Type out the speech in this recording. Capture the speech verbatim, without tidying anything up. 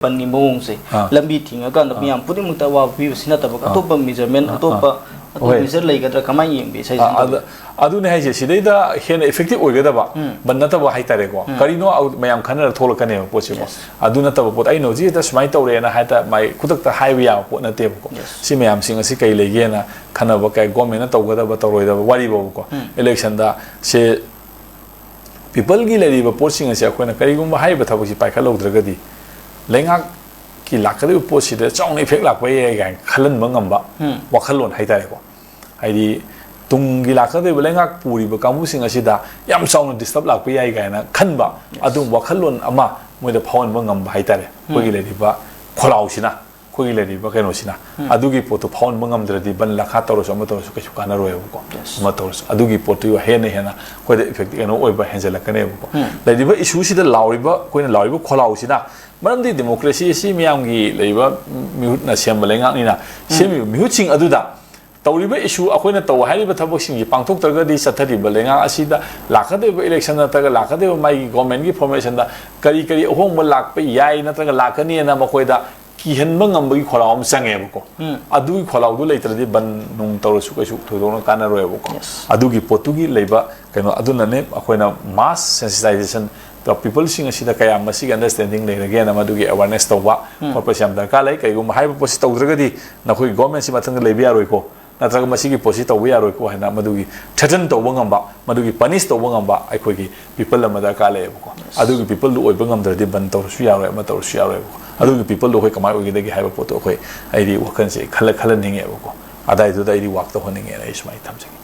ꯕꯟꯒꯤ ꯃꯑꯣꯡꯁꯦ, ꯑꯥ꯫ ꯂꯝꯕꯤ ꯊꯤꯡꯉꯀꯥꯟꯗ ꯃꯤꯌꯥꯝ ꯄꯨꯝꯅꯃꯛꯇ ꯑꯋꯥꯕ ꯄꯤꯕꯁꯤ ꯅꯠꯇꯕ, ꯑꯇꯣꯞꯄ measurement, ꯑꯇꯣꯞꯄ ꯑꯇꯣꯞꯄ ꯍꯣꯏ꯫ measure ꯂꯩꯒꯗ꯭ꯔꯥ, ꯀꯃꯥꯏꯅ ꯌꯦꯡꯕꯤ? ꯑ, ꯑꯗ-, ꯑꯗꯨꯅꯦ ꯍꯥꯏꯁꯦ꯫ ꯁꯤꯗꯩꯗ ꯍꯦꯟꯅ effective ꯑꯣꯏꯒꯗꯕ, ꯕꯟ ꯅꯠꯇꯕ ꯍꯥꯏꯇꯥꯔꯦꯀꯣ, ꯀꯔꯤꯅꯣ ꯑꯗꯨ ꯃꯌꯥꯝ ꯈꯟꯅꯔ ꯊꯣꯛꯂꯛꯀꯅꯦꯕ ꯄꯣꯠꯁꯤꯀꯣ꯫ Yes. ꯑꯗꯨ ꯅꯠꯇꯕ ꯄꯣꯠ, "ꯑꯩꯅ ꯍꯧꯖꯤꯛ ꯍꯦꯛꯇ ꯁꯨꯃꯥꯏꯅ ꯇꯧꯔꯦꯅ" ꯍꯥꯏꯇꯥ ꯃꯥꯏ ꯈꯨꯗꯛꯇ ꯍꯥꯏꯕ ꯌꯥꯕ ꯄꯣꯠ ꯅꯠꯇꯦꯕꯀꯣ꯫ Yes. ꯁꯤ ꯃꯌꯥꯝꯁꯤꯡ ꯑꯁꯤ ꯀꯩ ꯂꯩꯒꯦꯅ ꯈꯟꯅꯕ, ꯀꯩ government ꯅ ꯇꯧꯒꯗꯕ ꯇꯧꯔꯣꯏꯗꯕ ꯋꯥꯔꯤꯕꯣꯕꯀꯣ꯫ Election ꯗ ꯁꯦ people ꯒꯤ ꯂꯩꯔꯤꯕ ꯄꯣꯠꯁꯤꯡ ꯑꯁꯦ ꯑꯩꯈꯣꯏꯅ ꯀꯔꯤꯒꯨꯝꯕ ꯍꯥꯏꯔꯤꯕ ꯊꯕꯛꯁꯤ ꯄꯥꯏꯈꯠꯍꯧꯗ꯭ꯔꯒꯗꯤ, ꯂꯩꯉꯥꯛꯀꯤ ꯂꯥꯛꯀꯗꯧꯔꯤꯕ ꯄꯣꯠꯁꯤꯗ ꯆꯥꯎꯅ effect ꯂꯥꯛꯄ ꯌꯥꯏ ꯀꯥꯏꯅ ꯈꯜꯍꯟꯕ ꯉꯝꯕ ꯋꯥꯈꯜꯂꯣꯟ ꯍꯥꯏꯇꯥꯔꯦꯀꯣ꯫ ꯍꯥꯏꯗꯤ ꯇꯨꯡꯒꯤ ꯂꯥꯛꯀꯗꯧꯔꯤꯕ ꯂꯩꯉꯥꯛ ꯄꯨꯔꯤꯕ ꯀꯥꯡꯕꯨꯁꯤꯡ ꯑꯁꯤꯗ ꯌꯥꯝ ꯆꯥꯎꯅ disturb ꯂꯥꯛꯄ ꯌꯥꯏ ꯀꯥꯏꯅ ꯈꯟꯕ, ꯑꯗꯨꯒꯨꯝꯕ ꯋꯥꯈꯜꯂꯣꯟ ꯑꯃ ꯃꯣꯏꯗ ꯐꯥꯎꯍꯟꯕ ꯉꯝꯕ ꯍꯥꯏꯇꯥꯔꯦ꯫ ꯑꯩꯈꯣꯏꯒꯤ ꯂꯩꯔꯤꯕ ꯈꯣꯜꯂꯥꯎꯁꯤꯅ, ꯑꯩꯈꯣꯏꯒꯤ ꯂꯩꯔꯤꯕ ꯀꯩꯅꯣꯁꯤꯅ, ꯑꯗꯨꯒꯤ ꯄꯣꯠꯇꯨ ꯐꯥꯎꯍꯟꯕ ꯉꯝꯗ꯭ꯔꯗꯤ ꯕꯟ ꯂꯥꯈꯥ ꯇꯧꯔꯁꯨ ꯑꯃ ꯇꯧꯔꯁꯨ ꯀꯩꯁꯨ ꯀꯥꯟꯅꯔꯣꯏꯕꯀꯣ꯫ ꯑꯃ ꯇꯧꯔꯁꯨ ꯑꯗꯨꯒꯤ ꯄꯣꯠꯇꯨ ꯍꯦꯟꯅ ꯍꯦꯟꯅ ꯑꯩꯈꯣꯏꯗ effect ꯀꯩꯅꯣ ꯑꯣꯏꯕ ꯍꯦꯟꯖꯜꯂꯛꯀꯅꯦꯕꯀꯣ꯫ ꯂꯩꯔꯤꯕ issue ꯁꯤꯗ ꯂꯥꯎꯔꯤꯕ, ꯑꯩꯈꯣꯏꯅ ꯂꯥꯎꯔꯤꯕ ꯈꯣꯜꯂꯥꯎꯁꯤꯅ, ꯃꯔꯝꯗꯤ democracy ꯑꯁꯤ ꯃꯤꯌꯥꯝꯒꯤ ꯂꯩꯔꯤꯕ ꯃꯤꯍꯨꯠꯅ ꯁꯦꯝꯕ ꯂꯩꯉꯥꯛꯅꯤꯅ, ꯁꯦꯝꯃꯤꯕ ꯃꯤꯍꯨꯠꯁꯤꯡ ꯑꯗꯨꯗ ꯇꯧꯔꯤꯕ issue, ꯑꯩꯈꯣꯏꯅ ꯇꯧ ꯍꯥꯏꯔꯤꯕ ꯊꯕꯛꯁꯤꯡꯁꯤ ꯄꯥꯡꯊꯣꯛꯇ꯭ꯔꯒꯗꯤ ꯆꯠꯊꯔꯤꯕ ꯂꯩꯉꯥꯛ ꯑꯁꯤꯗ ꯂꯥꯛꯀꯗꯧꯔꯤꯕ election ꯅꯠꯇ꯭ꯔꯒ ꯂꯥꯛꯀꯗꯧꯔꯤꯕ ꯃꯥꯒꯤ government ꯀꯤ formation ꯗ ꯀꯔꯤ ꯀꯔꯤ ꯑꯍꯣꯡꯕ ꯂꯥꯛꯄ ꯌꯥꯏ ꯅꯠꯇ꯭ꯔꯒ ꯂꯥꯛꯀꯅꯤꯅ ꯃꯈꯣꯏꯗ ꯀꯤꯍꯟꯕ ꯉꯝꯕꯒꯤ ꯈꯣꯜꯂꯥꯎ ꯑꯃ ꯆꯪꯉꯦꯕꯀꯣ꯫ ꯑꯗꯨꯒꯤ ꯈꯣꯜꯂꯥꯎꯗꯨ ꯂꯩꯇ꯭ꯔꯗꯤ ꯕꯟ ꯅꯨꯡ ꯇꯧꯔꯁꯨ ꯀꯩꯁꯨ ꯊꯣꯏꯗꯣꯛꯅ ꯀꯥꯟꯅꯔꯣꯏꯕꯀꯣ꯫ Yes. ꯑꯗꯨꯒꯤ ꯄꯣꯠꯇꯨꯒꯤ ꯂꯩꯕ ꯀꯩꯅꯣ, ꯑꯗꯨꯅꯅꯦ ꯑꯩꯈꯣꯏꯅ mass sensitization, people ꯁꯤꯡ ꯑꯁꯤꯗ ꯀꯌꯥꯝ ꯃꯁꯤꯒꯤ understanding ꯂꯩꯔꯒꯦꯅ ꯃꯗꯨꯒꯤ awareness ꯇꯧꯕ ꯈꯣꯠꯄꯁꯤ ꯌꯥꯝ ꯗꯔꯀꯥꯔ ꯂꯩ꯫ ꯀꯩꯒꯨꯝꯕ ꯍꯥꯏꯔꯤꯕ ꯄꯣꯠꯁꯤ ꯇꯧꯗ꯭ꯔꯒꯗꯤ ꯅꯈꯣꯏꯒꯤ government ꯁꯤ ꯃꯊꯪꯗ ꯂꯩꯕ ꯌꯥꯔꯣꯏꯀꯣ, ꯅꯠꯇ꯭ꯔꯒ ꯃꯁꯤꯒꯤ ꯄꯣꯠꯁꯤ ꯇꯧꯕ ꯌꯥꯔꯣꯏꯀꯣ ꯍꯥꯏꯅ ꯃꯗꯨꯒꯤ threaten ꯇꯧꯕ ꯉꯝꯕ, ꯃꯗꯨꯒꯤ punish ꯇꯧꯕ ꯉꯝꯕ ꯑꯩꯈꯣꯏꯒꯤ people ꯑꯃ ꯗꯔꯀꯥꯔ ꯂꯩꯌꯦꯕꯀꯣ꯫ ꯑꯗꯨꯒꯤ people ꯗꯨ ꯑꯣꯏꯕ ꯉꯝꯗ꯭ꯔꯗꯤ ꯕꯟ ꯇꯧꯔꯁꯨ ꯌꯥꯔꯣꯏ, ꯑꯃ ꯇꯧꯔꯁꯨ ꯌꯥꯔꯣꯏꯕꯀꯣ꯫ ꯑꯗꯨꯒꯤ people ꯗꯨ ꯑꯩꯈꯣꯏ ꯀꯃꯥꯏꯅ ꯑꯣꯏꯒꯗꯒꯦ ꯍꯥꯏꯕ ꯄꯣꯠꯇꯣ ꯑꯩꯈꯣꯏ, ꯑꯩꯗꯤ ꯋꯥꯈꯜꯁꯦ ꯈꯜꯂ-, ꯈꯜꯍꯟꯅꯤꯡꯉꯦꯕꯀꯣ꯫ ꯑꯗꯥꯏꯗꯨꯗ ꯑꯩꯗꯤ work ꯇꯧꯍꯟꯅꯤꯡꯉꯦꯅ ꯑꯩ ꯁꯨꯃꯥꯏꯅ ꯊꯝꯖꯒꯦ꯫